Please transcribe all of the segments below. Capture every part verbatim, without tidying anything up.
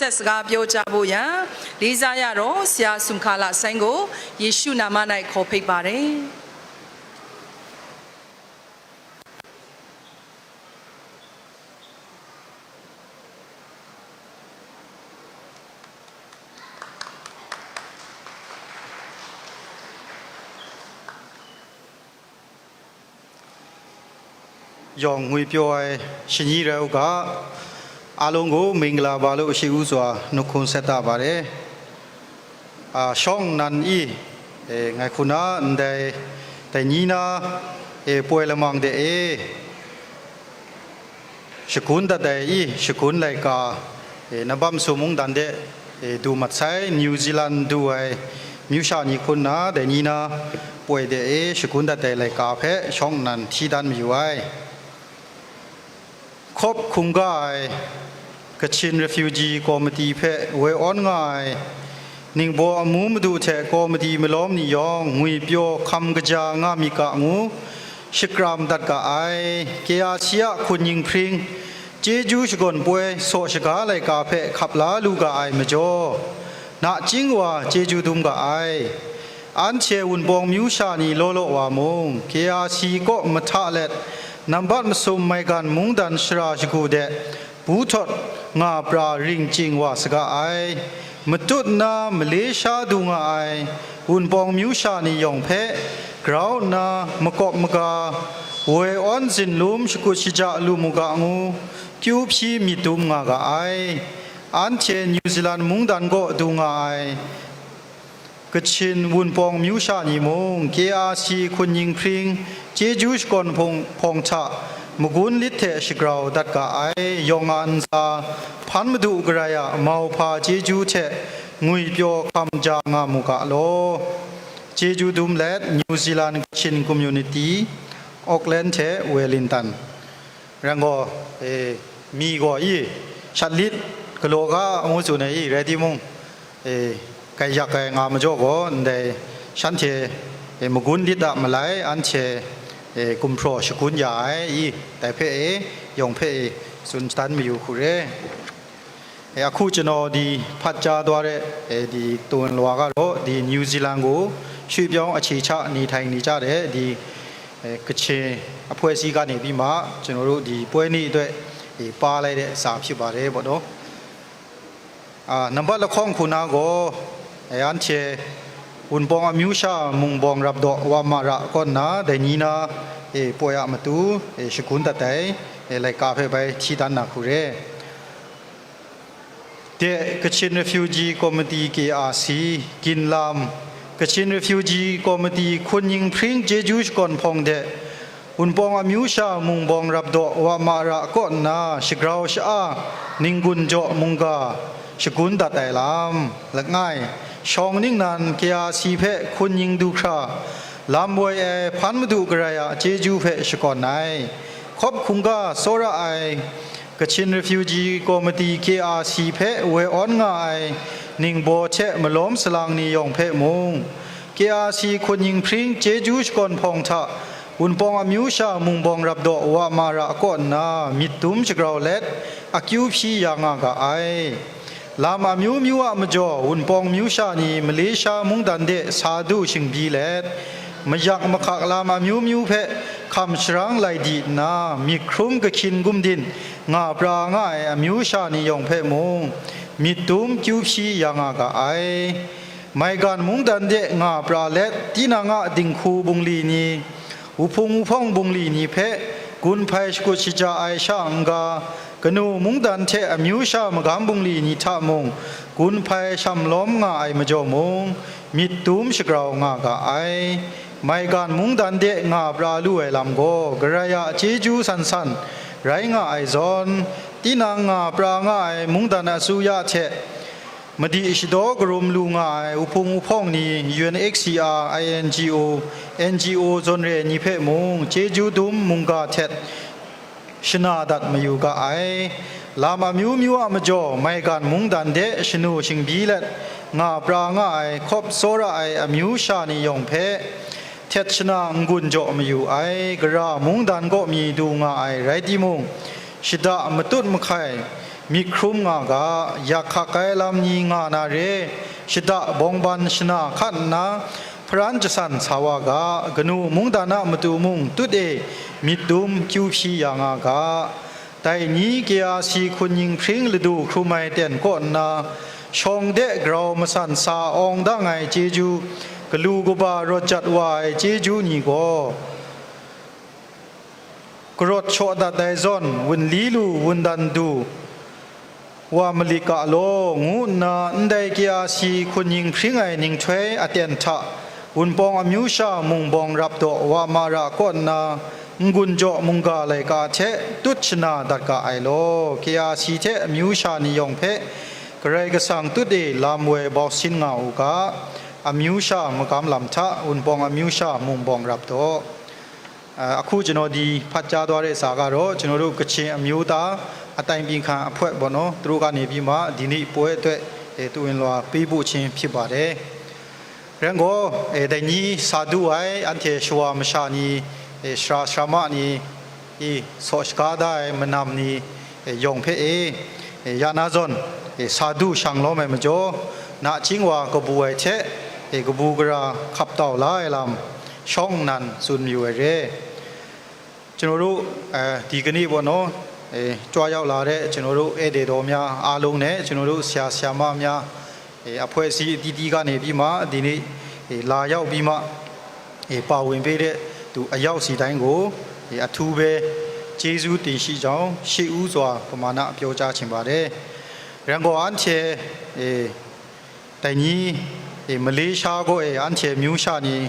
ချက်စကားပြောကြားဖို့ရန် လေးစားရတော့ ဆရာ Sungkhala Saeng ကို ယေရှုနာမ၌ခေါ်ဖိတ်ပါတယ်။ ယွင်ငွေပြောဝဲရှင်ကြီးရဲဥက အားလုံးကိုမင်္ဂလာပါလို့ ရှိဦးစွာ နှုတ်ခွန်းဆက်သပါတယ်။ အာ ရှောင်းနန်အီ အဲ ငိုင်ခုန န်ဒဲ တညီနာ အဲ ပွဲလမင်တဲ့ အဲ ရှကွန်းတတ်တဲ့ အီ ရှကွန်းလိုက်ကာ အဲ နဘမ်ဆူမုန်တန်တဲ့ အဲ ဒူမတ်ဆိုင် နယူးဇီလန်ဒူဝဲ မြူရှာညီခုန တညီနာ ပွဲတဲ့ အဲ ရှကွန်းတတ်တဲ့ လိုက်ကာဖဲ ရှောင်းနန်ထီတန်မယူဝဲ ခပ်ခုံကါ ကချင်ရဖျူးဂျီကော်မတီဖဲ ဝဲအွန်ငါ နင်းဘောအမူမဒူထဲကော်မတီမလောမ်နီယောင် ငွေပြောခမ်ကကြာငါမီကငူ ရှကရမ်ဒတ်ကအိုင် ကရစီယခုညင်းဖရင် ကျေးဇူးရှင်ကွန်ပွဲ စော့ရှကားလိုက်ကဖဲ ခပ်လာလူကအိုင်မကျော် နကျင်းဝါ ကျေးဇူးဒုံးကအိုင် အန်ချေဝုန်ပောင်မြူးရှါနီလောလောဝါမုံ KRC ကော့မထလက် နံပါတ်မစုံမိုင်ဂန်မုန်းတန်ရှရာရှကူတဲ့ ဘူးထွတ် ငါပြာ ရင်ကျင်ဝါစကအိုင် မတုတ်နာ မလေးရှားဒူငါအိုင် ဝုန်ပောင်မြူးရှါနီယောင်ဖဲ ground နာ မကော့မကာ ဝဲအွန်စင်လူမ်ရှကုတ်ရှကြလူမူကငူ ကျူဖြီမီတုံငါကအိုင် အန်ချေ နယူးဇီလန်မုန်းတန်ကော့ဒူငါအိုင် ကချင်ဝုန်ပောင်မြူးရှါညီမုံ KRC ခုညင်းဖရင် ကျေးဇူးရှင်ကွန်ဖုံဖုံထ မကွန်းလစ်ထဲရှကရဝ်ဒတ်ကအိုင် ယောင်ငါအန်စာ ဖန်မဒူကရယ မောင်ဖာကျေးဇူးထဲ ငွေပြောခမ်ကြာငါမူကလော ကျေးဇူးဒုံးလက် နယူးဇီလန် ကချင်ကွန်မြူနတီ Auckland ထဲ Wellington ရန်ကုန် အဲ မီဂေါ် အီ ရှတ်လစ် ကလောက အမှုစုံ နဲ့ အီ ရဲတိမုံ အဲ ကယကဲငါမကြော့ကော န်ဒဲ ရှန်ချေ အဲ မကွန်းလစ်ဒမလိုက် အန်ချေ အဲ ကွန်ဖရော်ရှကွန်းယာ အီ တိုင်ဖဲ အဲ ယောင်ဖဲ အဲ စွန်တန်မယူခုရဲ အဲ အခုကျွန်တော်ဒီဖတ်ကြားသွားတဲ့ အဲဒီတုံလွာကတော့ ဒီနယူးဇီလန်ကို ရွှေ့ပြောင်းအခြေချနေထိုင်နေကြတဲ့ ဒီအဲ ကချင်အဖွဲ့အစည်းကနေပြီးမှ ကျွန်တော်တို့ဒီပွဲနေ့အတွက် ဒီပါလိုက်တဲ့စာဖြစ်ပါတယ်ပေါ့နော်။ အာ နံပါတ်တစ်ခုခုနာကို အဲ အန်ချေ ဝန်ပောင်အမျိုးရှာမုံပောင်ရပ်တော့ ဝမရ ကော့နာ ဒဲနီနာ အဲ ပွဲအမတူ အဲ ရှကွန်းတတ်တိုင် အဲ လိုက်ကားဖဲပိုင်ထီတန်းနာခုရဲ တဲ့ ကချင် Refugee Committee KRC ကင်လမ် ကချင် Refugee Committee ခွန်ညိင်ဖရင်း ကျေးဇူးရှင်ကောန်ဖောင်တဲ့ ဝန်ပောင်အမျိုးရှာမုံပောင်ရပ်တော့ ဝမရ ကော့နာ ရှဂြောင်ရှအာ နင်းကွန်ကြော့မုံဂါ ရှကွန်းတတ်တိုင်လမ် လငိုင် ရှောင်နင်းနန် KRC ဖဲ ခွန်ညိင်ဒူခရာ လမ်ဝဲအဲ ဖန်မဒူကရယာ ကျေးဇူးဖဲ ရှကောန်နိုင် ခပ်ခုံကါ စောရအိုင် ကချင် Refugee Committee KRC ဖဲ ဝဲအွန်ငါအိုင် နင်းဘောထဲ မလောမ်စလင်နီယောင်ဖဲမုံ KRC ခွန်ညိင်ဖရင်း ကျေးဇူးရှင်ကောန်ဖောင်ထ ဝန်ပောင်အမျိုးရှာမုံပောင်ရပ်တော့ ဝမရ ကော့နာ မီတုံရှဂြောင်လက် အကျူဖြီယာငါကအိုင် လမ်အမျိုးမျိုးအမကြော် ဝန်ပောင်မျိုးရှာနီ မလေးရှားမုန်းတန်တဲ့ စာဒုရှင်ပြီးလက် မယက်မခက်လမ်အမျိုးမျိုးဖဲ ခမ်ရှရင်းလိုက်ဒီနာ မိခရုံးကခင်ဂုံဒင် ငါပြာငါအဲအမျိုးရှာနီယောင်ဖဲမုံ မီတုံကျူဖြီယာငါကအိုင် မိုင်ဂန်မုန်းတန်တဲ့ ငါပြာလက် တီနငါဒင်ခူဘုံလီနီ ဝူဖုံဝူဖောင်ဘုံလီနီဖဲ ကွန်ဖဲရှ်ကုတ်ရှ်ကြအိုင်ရှောင်ဂါ ကနူမုန်းတန်ထဲအမျိုးရှာမဂမ်းဘုံလီနီထမုံ ကွန်ဖဲရှမ်လောမ်ငါအိုင်မကြော်မုံ မီတုံရှဂြောင်ငါကအိုင် မိုင်ဂန်မုန်းတန်တဲ့ ငါပြာလူဝဲလမ်ကို ကရယာကျေးဇူးဆန်ဆန် ရိုင်းငါအိုင်ဇွန် တီနငါပြာငါအိုင်မုန်းတန်အစိုးရထဲ မဒီရှဒေါကရုံလူငါအိုင် ဝူဖုံဝူဖောင်နီ UNHCR INGO NGO ဇွန်ရဲညီဖဲမုံ ကျေးဇူးဒုံမုံဂါထဲ ရှနာဒတ်မယူကအိုင် လမ်အမျိုးမျိုးအမကြော် မိုင်ဂန်မုန်းတန်တဲ့ ရှနူရှင်ဘီလက် ငါပြာငါအိုင် ခပ်စောရအိုင်အမျိုးရှာနီယောင်ဖဲ ထက်ရှနာငွန်းကြော့မယူအိုင် ကရမုန်းတန်ကော့မီဒူငါအိုင် ရိုင်းတီမုံ ရှဒမတုတ်မခိုင် myit hkrum nga ga, yak hkak ai lam ni nga na re, shada bawngban shana hkat nna, hparan jasan sa wa ga, kanu mungdan a matu mung tut e myit dum kyu hpyi ya nga ga. Dai ni K R C hkun ning hpring ladu hkrum ai ten kaw nna, shawng de grau masan sa awng dang ai chyeju, galu kaba rawt jat wa ai chyeju ni gaw, karawt shaw dat ai zawn, wunli lu wundan du wa malit ga law, ngu nna ndai K R C hkun ning hpring ai ninghtoi aten hta Wunpawng amyu sha mung bawng rap daw wa ma ra kaw nna, n-gun jaw mungga laika hte tut shana dat ga ai law, K R C hte amyu sha ni yawng hpe Karai Kasang tut e lam woi bau sin nga u ga, amyu sha magam lam hta Wunpawng amyu sha mung bawng rap daw. အာ၊ အခုကျွန်တော်ဒီဖတ်ကြားသွားတဲ့စာကတော့ကျွန်တော်တို့ကချင်အမျိုးသားအတိုင်ပင်ခံအဖွဲ့ပေါ့နော်၊ သူတို့ကနေပြီးမှဒီနေ့ပွဲအတွက်အဲ၊ သူဝင်လွှာပေးပို့ခြင်းဖြစ်ပါတယ်။ Renggo, e, dai ni sa du ai, anhte shawa masha ni, e, sara sarama ni, i, saw shaga da ai manam ni, e, yawng hpe e, e, ya na zawn, e, sa du shang lawm ai majaw, nachying wa kabu ai hte, e, kabu gara hkap tau la ai lam, shawng nnan tsun mayu ai re. ကျွန်တော်တို့၊ အဲဒီကနေ့ပေါ့နော်၊ အဲ၊ ကြွရောက်လာတဲ့ကျွန်တော်တို့ဧည့်သည်တော်များအားလုံးနဲ့ကျွန်တော်တို့ဆရာဆရာမများ၊ အဲ၊ အဖွဲ့အစည်းအသီးသီးကနေပြီးမှဒီနေ့၊ အဲ၊ လာရောက်ပြီးမှ၊ အဲ၊ ပါဝင်ပေးတဲ့သူအယောက်စီတိုင်းကို၊ အဲ၊ အထူးပဲကျေးဇူးတင်ရှိကြောင်းရှေ့ဦးစွာပမာဏပြောကြားချင်ပါတယ်။ Renggo anhte, e, Dai ni, e, Malaysia gaw e, anhte myu sha ni,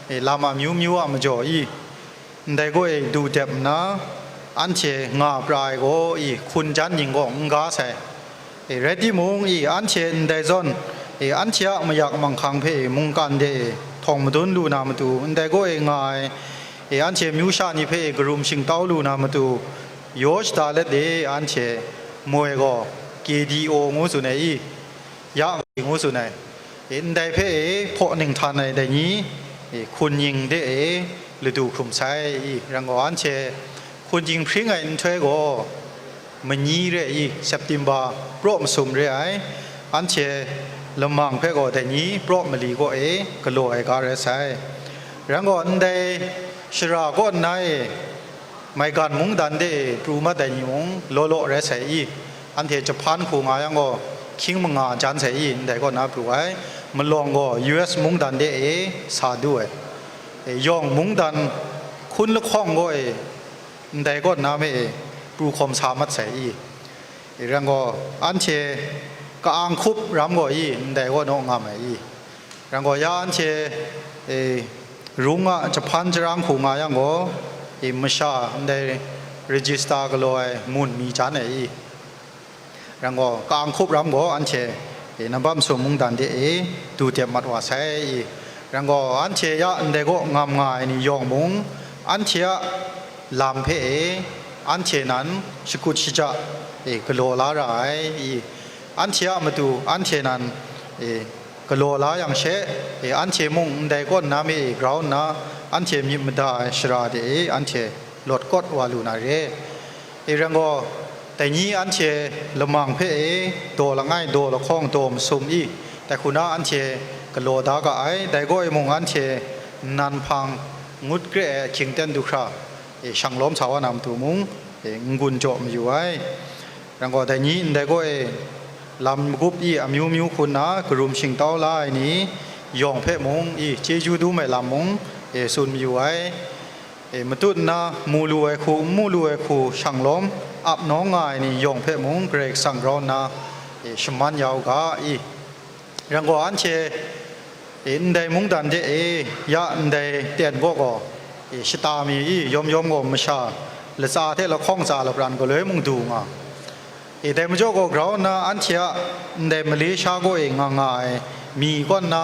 e, lam amyu myu a majaw i, ndai gaw e du dep nna, anhte nga pra ai gaw i, hkun jan ning gaw n ga sai. E, rai timung i, anhte ndai zawn, e, anhte a mayak manghkang hpe e, mungkan de e, htawng madun lu na matu, ndai gaw e nga ai, e, anhte myu sha ni hpe e, karum shingtau lu na matu, yaw shada let e, anhte moi gaw, K D O ngu tsun ai i, ya ngu tsun ai. E, ndai hpe e, hpaw ning htan ai dai ni, e, hkun ning de e, ladu hkrum sai i, rang gaw anhte hkun ning hpring ai nhtoi gaw, manyi re i, September praw masum re ai, anhte lamang hpe gaw dai ni praw mali kaw e, galaw ai ga rai sai. Rang gaw ndai shara kaw nna e, Maigan mungdan de e pru mat ai ni mung law law rai sai i, anhte Japan hku nga yang gaw, hkying manga jan sai i, ndai kaw na pru ai, malawng gaw U S mungdan de e sa du ai, e, yawng mungdan hkun lahkawng gaw e, ndai kaw na me e pru hkawm sa mat sai i, e, rang gaw, anhte ka-ang hkup ram gaw i, ndai kaw naw ngam ai i, Rang gaw ya anhte, e, rung a Japan jarang hku nga yang gaw, e, masha ndai register galaw ai mun mi jan ai i, rang gaw ka-ang hkup ram gaw anhte, e, nambat masum mungdan de e du dep mat wa sai i, rang gaw anhte ya ndai gaw ngam nga ai ni yawng mung, anhte a lam hpe e, anhte nan shakut shaja, e, galaw la ra ai i, anhte a matu anhte nan, e, galaw la yang she, e, anhte mung ndai kaw nna me e grau nna, anhte myit mada ai shara de e, anhte lawt kawt wa lu na re. E, rang gaw, dai ni anhte lamang hpe e, daw langai, daw lahkawng, daw masum i, dai hku na anhte galaw da ga ai, dai gaw e mung anhte nnan hpang ngut kre ai ahkying ten du hkra, e, shang lawm sa wa na matu mung, e, n-gun jaw mayu ai. Rang gaw, dai ni ndai gaw e, lam magup i amyu myu hku nna karum shingtau la ai ni yawng hpe mung i, chyeju dum ai lam mung, e, tsun mayu ai. E, matut nna mu lu ai hku, n mu lu ai hku shang lawm ap nawng nga ai ni yawng hpe mung Karai Kasang grau nna, e, shaman ya u ga i. Rang gaw, anhte, e, ndai mungdan de e, ya ndai ten gaw gaw, e, shata mi i, yawm yawm gaw masha latsa hte lahkawng tsa lapran galoi mung du nga. E, dai majaw gaw grau nna anhte a ndai Malaysia gaw e nga nga ai, mi kaw nna,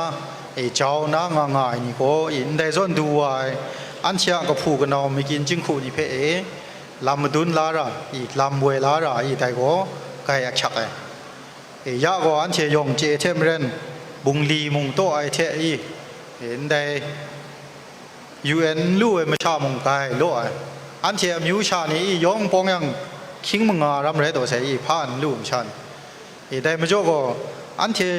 e, jau nna nga nga ai ni gaw, e, ndai zawn du wa ai, anhte a kahpu kanau makyin jinghku ni hpe e, lam madun la ra i, lam woi la ra i, dai gaw gai ahkyak ai. E, ya gaw anhte yawng chye hte maren, bungli mung taw ai hte i, e, ndai U N n lu ai masha mung gai law ai. Anhte amyu sha ni i yawng pawng yang, Hkying manga ram rai taw sai i, hpa n lu n sha ni? E, dai majaw gaw, anhte,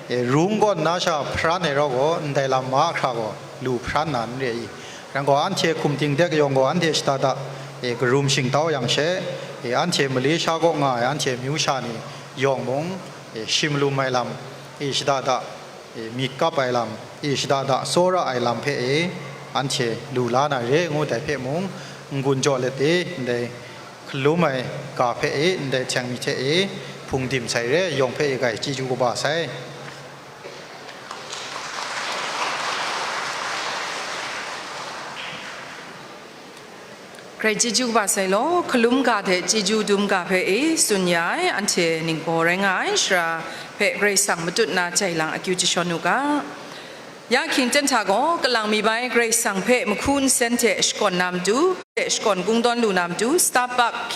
e, rung kaw nna sha hparan ai rau gaw, ndai lam mahkra gaw lu hparan na n re i? Rai gaw, anhte hkum ting dek yawng gaw, anhte shada da, e, karum shingtau yang she, e, anhte Malaysia kaw nga ai anhte amyu sha ni yawng mung, e, shi malum ai lam, e, shada da, e, myit kap ai lam, e, shada da, tsawra ai lam hpe, e, anhte lu la na re ngu, dai hpe mung n-gun jaw let e, ndai hkalum ai ga hpe e, ndai hkying mi hte e, hpung dim sai re, yawng hpe e gai chyeju kaba sai. Grai chyeju kaba sai law, hkalum ga hte chyeju dum ga hpe e tsun ya ai, anhte ningbaw rai nga ai shara hpe Karai Kasang matut na jai lang akyu jashawn u ga. Ya hkying ten hta gaw, kalang mi bai Karai Kasang hpe mahku nsen hte shakawn na matu, hte shakawn kungdawn lu na matu, Starbucks